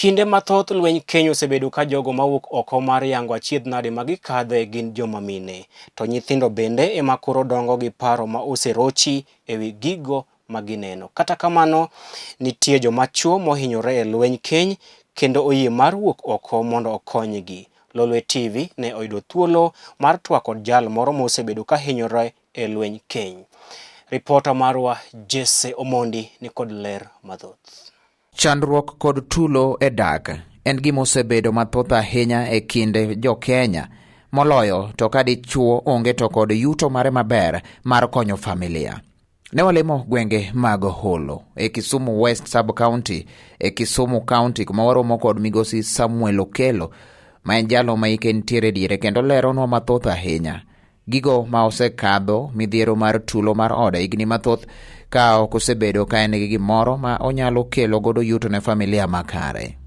Kinde mathoth lweny keny osebedo ka jogo mawuok oko mar yango achiedh nade ma gikadhe gin joma mine. To nyithindo bende ema koro dongo gi paro ma oserochi e wi gigo ma gineno. Kata kamano, nitie joma chuo mohinyore e lweny keny kendo oyie mar wuok oko mondo okonygi. Lolwe TV ne oyudo thuolo mar twak kod jal moro mosebedo ka hinyore e lweny keny. Ripota marwa Jesse Omondi ni kod ler mathoth. Chandruok kod tulo e dak en gima osebedo mathoth ahinya e kind jo-Kenya, moloyo to ka dichuo onge to kod yuto mare maber mar konyo familia. Ne walimo gwenge mag Holo e Kisumu West Sub-County e Kisumu County kuma waromo kod migosi Samuel Okello ma en jalo ma hike nitiere diere kendo leronwa mathoth ahinya gigo ma osekadho midhiero mar tulo mar ode higni mathoth ka ok osebedo ka en gi gimoro ma onyalo kelo godo yuto ne familia makare.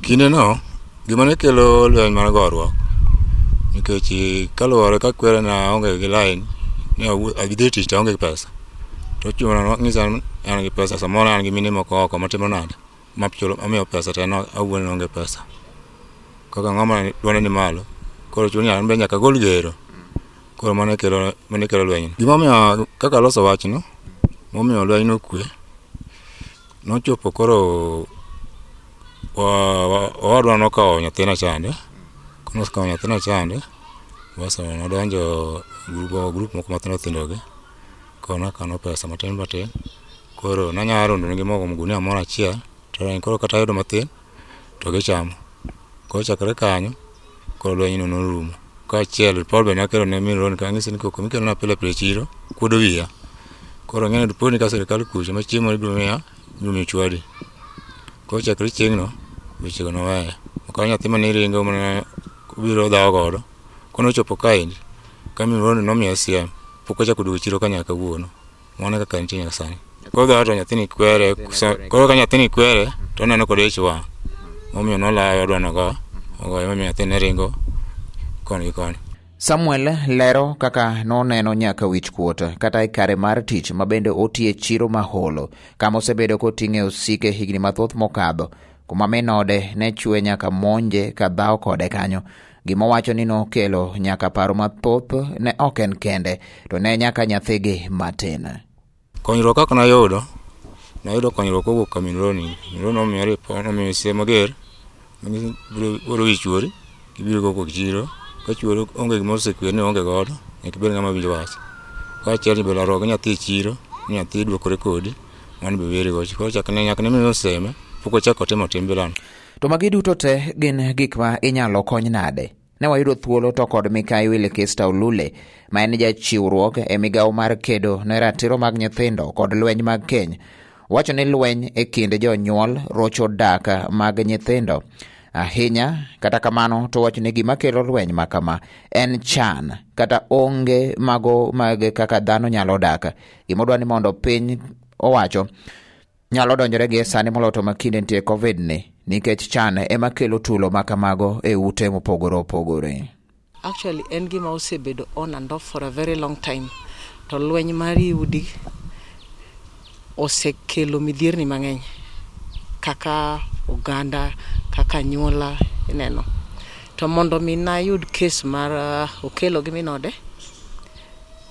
Kindeno gima ne kelo lweny mar goruok nikech kaluwore ka kwerena onge gi line ne adhi tich to aonge gi pesa to ochuno ng'isa ni an gi pesa samoro an gi mine moko oko matimo nade machulo amiyo pesa to en awuon ne onge pesa. Kaka ng'ama dwonde ni malo koro chuno ni an be nyaka agol gero. Koro mano e kelo mano e kelo lweny. Gimomiyo kaka aloso wachno momiyo lweny nokwe nochopo koro owadwa nokawo nyathina chande konosekawo nyathina chande basto nodonjo grup moko mathindo thindo gi koro nakano pesa matin matin koro nanyalo rundo negi mogo gunia moro achiel to koro kata ayudo matin to gichamo. Koro chakre kanyo koro lweny no norumo. Kaachiel ripot be nakelo ne min Ron kanyise ni koko mikelona pile pile e chiro kuodo wiya. Koro ing'e ni ripodni ka sirikal kucho machiemo ibiro miya ibiro miyo chwadi. Koro chakre chieng'no wechego noweya. Kata nyathi mane ringo mane obiro dhawo godo konochopo kaendi ka min Ron nomiya siem pok ochako oduogo e chiro ka nyaka kawuono. Mano e kaka nitie nyaka sani. Koro dhoot to nyathini kwere, koro ka nyathini kwere to oneno kod ich wang'. Momiyo nolawe odwa nogo, ogoye momiyo nyathini ne ringo koni gi koni. Samuel lero kaka noneno nyaka wichkuot kata e kare mar tich ma bende otiye chiro ma Holo kama osebedo koting'e osike higni mathoth mokadho kuma min ode ne chwe nyaka monje ka dhawo kode kanyo. Gima owacho ni nokelo nyaka paro mathoth ne ok en kende to ne nyaka nyathigi matin. Konyruok kaka nayudo, nayudo konyruok kowuok ka min Roni. Min Roni nomiya ripot, nomiya siem mager, biro wi chuori, ibiro go kod chiro. Ka chuori onge gima osekwer ni oonge godo, nyaka ibed ng'ama winjo wach. Kaachiel be larruok gi nyathi e chiro, ni nyathi dwokore kodi, mano be weri go. Koro chakne nyaka ne min oseme, pok ochako otimo tim bilano. To magi duto te gin gik ma inyalo kony nade? Ne wayudo thuolo to kod Mikai Wilkista Olule ma en jachiwruok e migawo mar kedo ne ratiro mag nyithindo kod lweny mag keny. Wacho ni lweny e kind jonyuol rocho dak mag nyithindo ahinya. Kata kamano to wacho ni gima kelo lweny ma kama en chan kata onge mago mag kaka dhano nyalo dak. Gima odwa ni mondo piny owacho nyalo donjore gi sani moloyo to ma kinde nitie covid ni nikech chan ema kelo tulo ma kamago e ute mopogore opogore. Actually en gima osebedo on and off for a very long time to lweny mar udi osekelo midhierni mang'eny kaka oganda, kaka anyuola ineno. To mondo mi nayud case mar Okello gi min ode,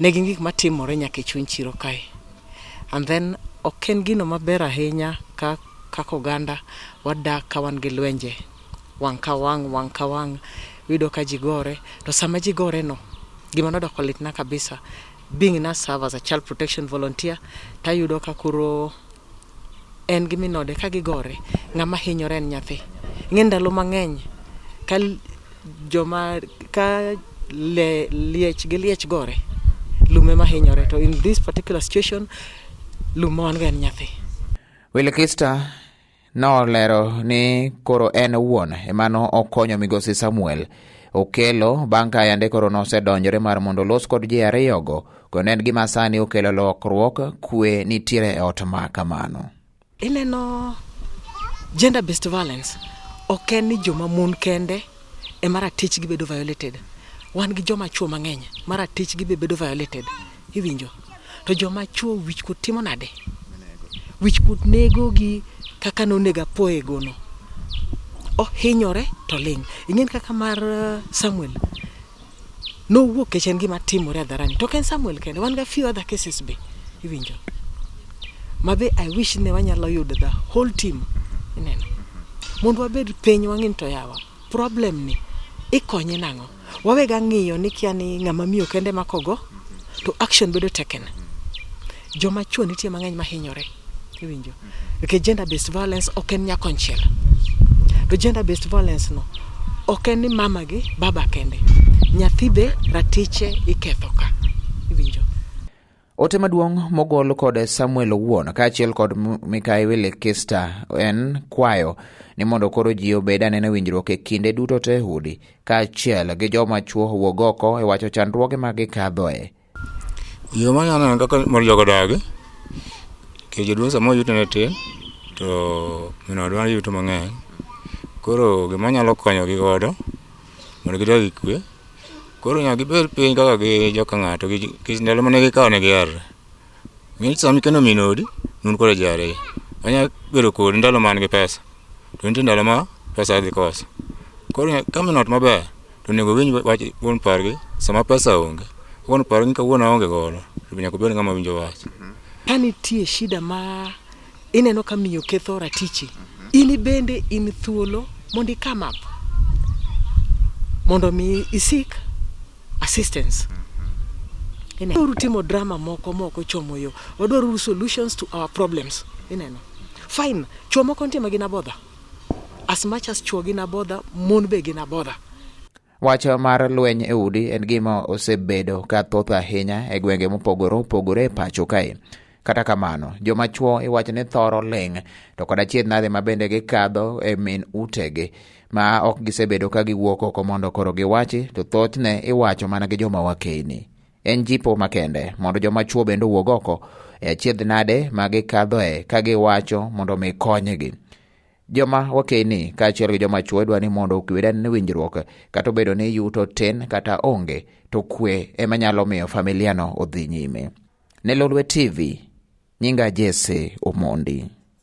ne gin gik matimore nyaka e chuny chiro kae. And then ok en gino maber ahinya ka kaka oganda wadak ka wan gi lwenje wang' ka wang' wang' ka wang' iyudo ka ji gore to sama ji gore no gima nodoko litna kabisa being na serve as a child protection volunteer tayudo ka koro en gi min ode ka gigore ng'ama hinyore en nyathi. Ing'e ndalo mang'eny ka joma ka le, liech gi liech gore lum ema hinyore to in this particular situation lum ma wan go en nyathi. Wilkista nolero ni koro en owuon ema nokonyo migosi Samuel Okello bang' ka yande koro nosedonjore mar mondo olos kod ji ariyogo kendo en gima sani okelo lokruok kwe nitiere e ot ma kamano. Ineno gender based violence ok en ni joma mon kende ema ratichgi bedo violated. Wan gi joma chuo mang'eny ma ratichgi be bedo violated. Iwinjo? To joma chuo wichkuot timo nade? Wichkuot negogi kaka nonego apoye gono. Ohinyore to ling'. Ing'eni kaka mar Samuel nowuok kech en gima timore hadharani. To ok en Samuel kende, wan ga few other cases be. Iwinjo? Ma be I wish ne wanyalo yudo the whole team. Ineno? Mondo wabed piny wang'e ni to yawa, problem ni ikonye nang'o? Wawega ng'iyo ni kia ni ng'ama miyo kende makogo to action bedo taken. Joma chuo nitie mang'eny mahinyore. Iwinjo? Nikech gender based violence ok en nyakonchiel. To gender based violence no ok en ni mama gi baba kende. Nyathi be ratiche iketho ka. Iwinjo? Ote maduong' mogol kod Samuel owuon kaachiel kod Mikai Wilkista en kwayo ni mondo koro ji obed anena winjruok e kinde duto te udi kaachiel gi joma chuo owuog oko e wacho chandruoge ma gikadhoe. Yo manyalo neno kaka mondo jogo odagi, nikech jaduong' samoro yuto ne tin to min odwa yuto mang'eny. Koro gima anyalo konyogi godo mondo gidag gi kwe, koro nyaka gibed piny kaka gi joka ng'ato nikech ndalo mane gikawo ne giherre. Ing'eni sama ikendo min odi, un kode ji ariyo. Onyalo bedo kodi ndalo ma an gi pesa, to nitie ndalo ma pesa dhi koso. Koro ka min ot maber, to onego owinj wach wuon pargi sama pesa onge. Wuon pargi ni kawuono aonge godo, to nyaka obed ng'ama winjo wach. Ka nitie shida ma ineno ka miyo ketho ratichi, in bende in thuolo mondo i come up mondo mi isik assistance. Ineno? Uru timo drama moko mok ochomo yo. Wadwaro uru solutions to our problems. Ineno? Fine, chuo moko nitie ma gin abodha. As much as chuo gin abodha, mon be gin abodha. Wach mar lweny e udi en gima osebedo ka thoth ahinya e gwenge mopogore opogore e pacho kae. Kata kamano, joma chuo iwacho ni thoro ling' to kod achiedh nade ma bende gikadho e min utegi ma ok gisebedo ka giwuok oko mondo koro giwachi to thothne iwacho mana gi joma wakeyni. En jipo makende mondo joma chuo bende owuog oko e achiedh nade ma gikadhoe ka giwacho mondo mi konygi. Joma wakeyni kaachiel gi joma chuo idwa ni mondo okwe ne winjruok kata obedo ni yuto tin kata onge to kwe ema nyalo miyo familia no odhi nyime. Ne Lolwe TV, nyinga Jesse Omondi.